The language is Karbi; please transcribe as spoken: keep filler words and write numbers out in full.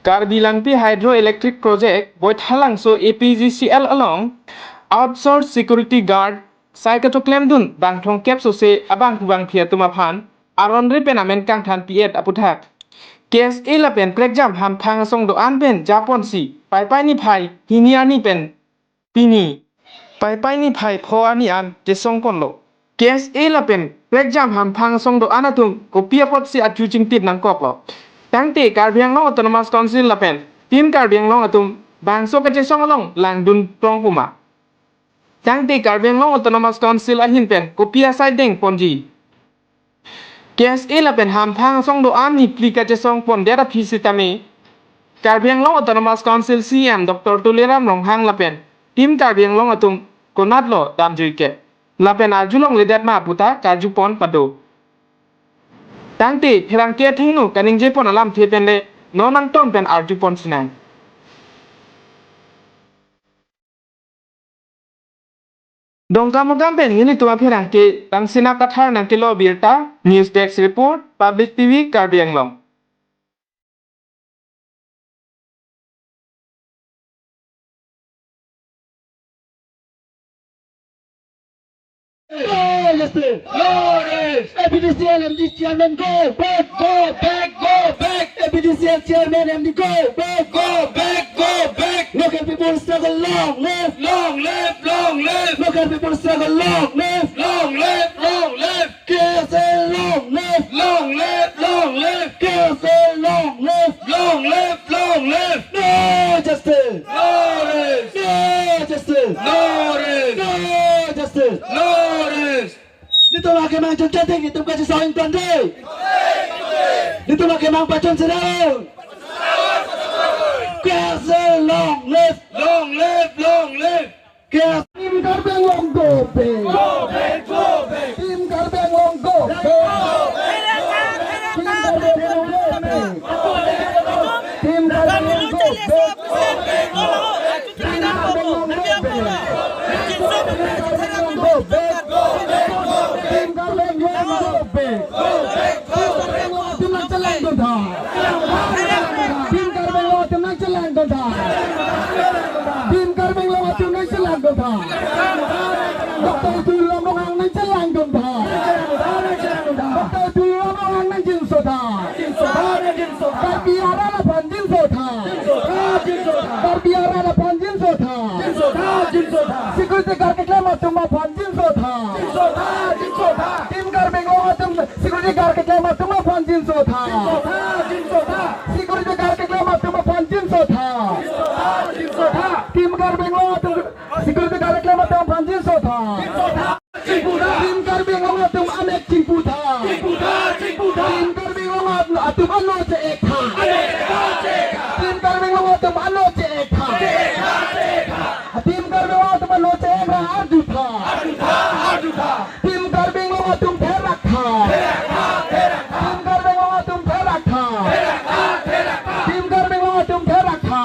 Karbi Langpi Hydroelectric Project, Boithalangso A P G C L along outsourced security guard sai kachoklemdun bangthrongkep sose abangphu bangphi atum aphan aron-re pen amen kangthan pi-et aputhak K S A lapen prekjam hamphang asong do-an pen japonsi Paipai niphai hini arni pen pini Paipai niphai pho arni an chesongponlo. K S A lapen prekjam hamphang asong do-an atum kopi apotsi achu chingtit nangkoklo? Tangte Karbi Anglong Autonomous Council lapen Team Karbi Anglong atum bangso kachesong along langdun tong puma? Tangte Karbi Anglong Autonomous Council ahin pen kopi asai dengponji? K S A lapen hamphang asong do-an niphli kachesongpondet aphi sitame Karbi Anglong Autonomous Council C E M Doctor Tuliram Ronghang lapen Team Karbi Anglong atum konatlo damjuike lapen arjulongledet ma puta karjupon pado. Tangte pherangke athengno kaningjepon alamthe pen le non nangton pen arjupon sinang. Dongkamukam pen nelitum apherangke Tangsina Kathar nangkelo birta, News Desk Report, Public T V, Karbi Anglong. No justice! No rest! A P D C L M D chairman go back, go back, go back! A P D C L chairman M D go back, go back, go back! Local people struggle long live! Long live, long live! Local people struggle long live! Long live, long live! K S A long live! Long live, long live! K S A long live! Long live, long live! No justice! No rest! No justice! No rest! No justice! No rest! Nelitum akemang chunchonthek, nelitum kachesong ingtonde. Nelitum akemang pachun sedang. K S A long live! Long live, long live! K S A Team Karbi Anglong go back. Go back, go back. Team Karbi Anglong go back. Team Karbi Anglong go back. Team Karbi Anglong go back. Team Karbi Anglong go back. Team Karbi Anglong go back. Team Karbi Anglong go back. Team Karbi Anglong atum nangchelangdun tha. Team Karbi Anglong atum nangchelangdun tha. Team Karbi Anglong atum nangchelangdun tha. Doctor Tuliram Ronghang nangchelangdun tha. Doctor Tuliram Ronghang nangjinso tha. Karbi arat aphan jinso tha. Karbi arat aphan jinso tha. Security guard keklem atum aphan jinso tha. Team Karbi Anglong atum security guard keklem atum aphan jinso tha. Security guard keklem atum aphan jinso tha. Team Karbi Anglong atum security guard keklem atum aphan jinso tha. Team Karbi Anglong atum anek chingpu tha. Team Karbi Anglong atum ano che-ek tha. Team Karbi Anglong atum ano che-ek tha. Team Karbi Anglong atum ano che-ek ra arju tha. Team Karbi Anglong atum therak tha. Team Karbi Anglong atum therak tha. Team Karbi Anglong atum therak tha.